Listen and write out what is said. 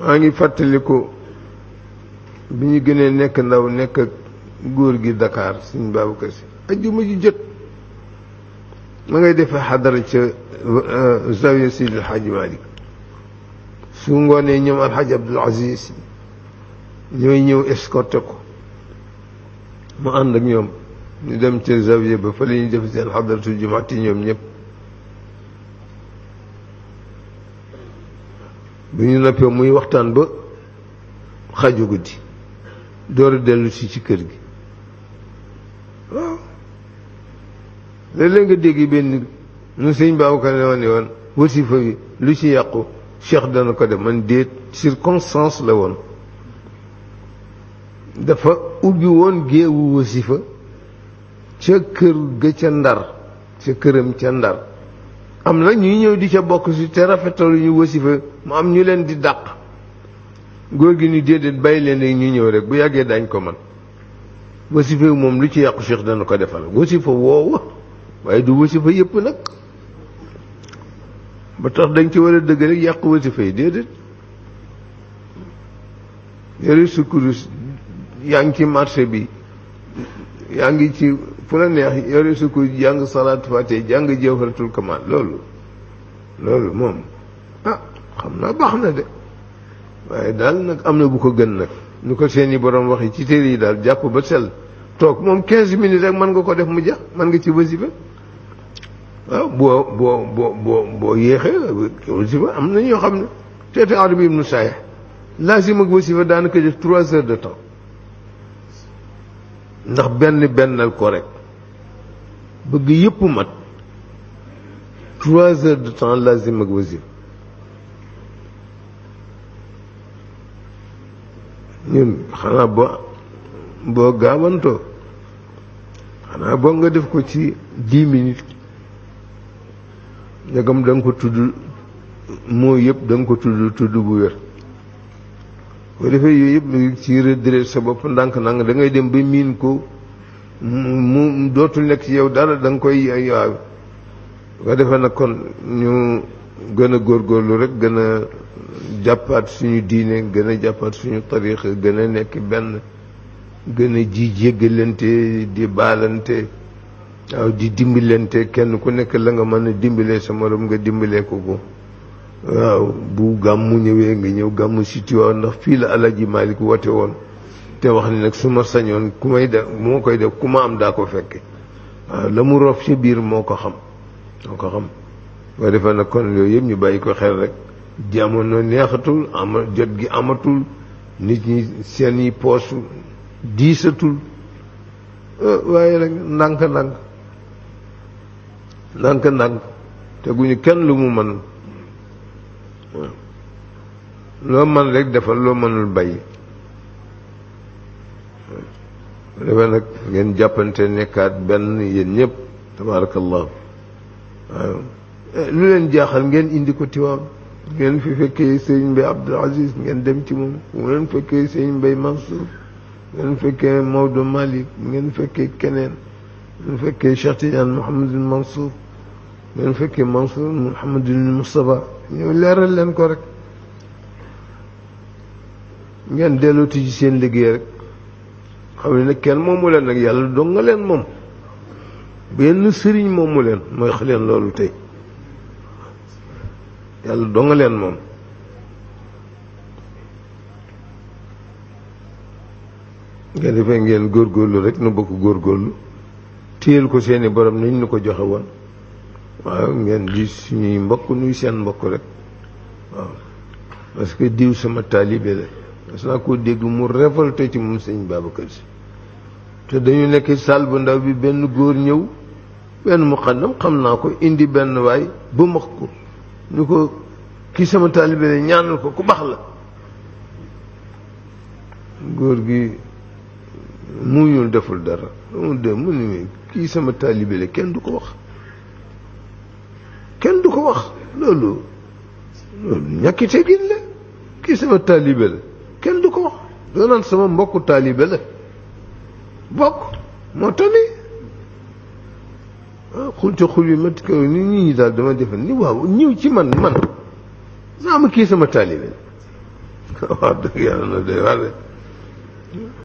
maa ngi fàttaliku bi ñu gënee nekk ndaw nekk ak góor gi Dakar Sëñ Babacar Si ajjuma ji jot ma ngay defee xadara ca zawiya Seydi El Hadji Malick su ngoonee ñoom Alxaaji Abdul Aziz ñooy ñëw escorté ko mu ànd ak ñoom ñu dem ca zawiya ba fa la ñuy def seen xadaratu jumaati ñoom ñëpp bu ñu noppee muy waxtaan ba xaju guddi door a dellu si ci kër gi waaw léeg-léeg nga dégg benn nu sëñ Babacar ne woon wasifa bi lu ci yàqu cheikh dana ko def man déet circonstance la woon dafa ubbi woon géewu wasifa ca kër ga ca Ndar ca këram ca Ndar am na ñuy ñëw di ca bokk si te rafetalu ñu wasifa mu am ñu leen di dàq góor gi ni déedéet bàyyi leen rek ñu ñëw rek bu yàggee dañ ko man wasifa moom lu ci yàqu cheikh dana ko defal wasifa woowa waaye du wasifa yëpp nag ba tax dañ ci war a dëgg rek yàqu wasifa yi déedéet yore sukkurus yaa ngi ci marché bi yaa ngi ci fu la neex yore sukkurus jàng salaatu faate jàng jawharatul kamal loolu moom xam naa baax na de waaye daal nag am na bu ko gën nag ñu ko seeni borom waxi ci téere yi daal jàpp ba sell toog moom 15 minutes rek mën nga ko def mu jax mën nga ci wasifa waaw boo yéexee wasifa am na ñoo xam ne teete Arabi ibnu Saayih lazim ak wasifa daanaka def 3 heures de temps ndax bennal ko rek bëgg yëpp mat 3 heures de temps lazim ak wasifa ñun xanaa boo gaawantoo xanaa boo nga def ko ci 10 minutes ndegam da nga ko tudd moo yëpp da nga ko tudd bu wér boo defee yooyu yëpp ci redresse sa bopp ndànk-ndànk da ngay dem ba miin ko mu dootul nekk ci yow dara da nga koy waaw nga defee nag kon ñu gën a góorgóorlu rek gën a jàppaat suñu diine gën a jàppaat suñu tariix gën a nekk benn gën a ji jéggalante di baalante waaw di dimbalante kenn ku nekk la nga mën a dimbalee sa morom nga dimbalee ko waaw bu gàmmu ñëwee nga ñëw gàmmu si Tiwaawan ndax fii la Alaaji Maalik woote woon te wax ni nag su ma sañoon ku may def moo koy def ku ma am daa ko fekke waaw la mu rof ci biir moo ko xam boo defee nag kon yooyu yëpp ñu bàyyi ko xel rek jamono neexatul jot gi amatul nit ñi seen i poos diisatul waaye rek ndànk teguñu kenn lu mu mën loo mën rek defal loo mënul bàyyi defee nag ngeen jàppante nekkaat benn yéen ñëpp tabaarakallahu waaw lu leen jaaxal ngeen indi ko Tiwaawan ngeen fi fekkee sëñ Mbay Abdul Aziz ngeen dem ci moom ngeen fekkee sëñ Mbay Mansour ngeen fekkee Maodo Malick ngeen fekkee keneen ngeen fekkee Cheikh Tidiane Mouhamadul Mansour ngeen fekkee Mansour Mouhamadul Moustapha ñëw leeral leen ko rek ngeen dellooti ci seen liggéey rek xam ne nag kenn moomu leen nag yàlla dong nga leen moom benn sëriñ moomu leen mooy leen loolu tey yàlla dong nga leen moom ngeen defee ngeen góorgóorlu rek nu bokk góorgóorlu téyel ko seeni borom nañ nu ko joxe woon waaw ngeen di suñuy mbokk nuy seen mbokk rek waaw parce que diw sama taalibe la parce que ko dégg mu révolté ci moom sëñ Babacar Si te dañu nekk salle bu ndaw bi benn góor ñëw benn muqaddam xam naa ko indi benn waay ba max ko ñu ko kii sama taalibe la ñaanal ko ku baax la góor gi mu ñuul deful dara mu ni kii sama taalibe la kenn du ko wax loolu ñàkki teggin la kii sama taalibe la kenn du ko wax doo naan sama mbokku taalibe la bokk moo tane xulta xul yi mat kaw ni nit ñi daal dama defe ni waaw ñëw ci man naa ma kii sama taalibe wax dëgg yàlla na doy waar de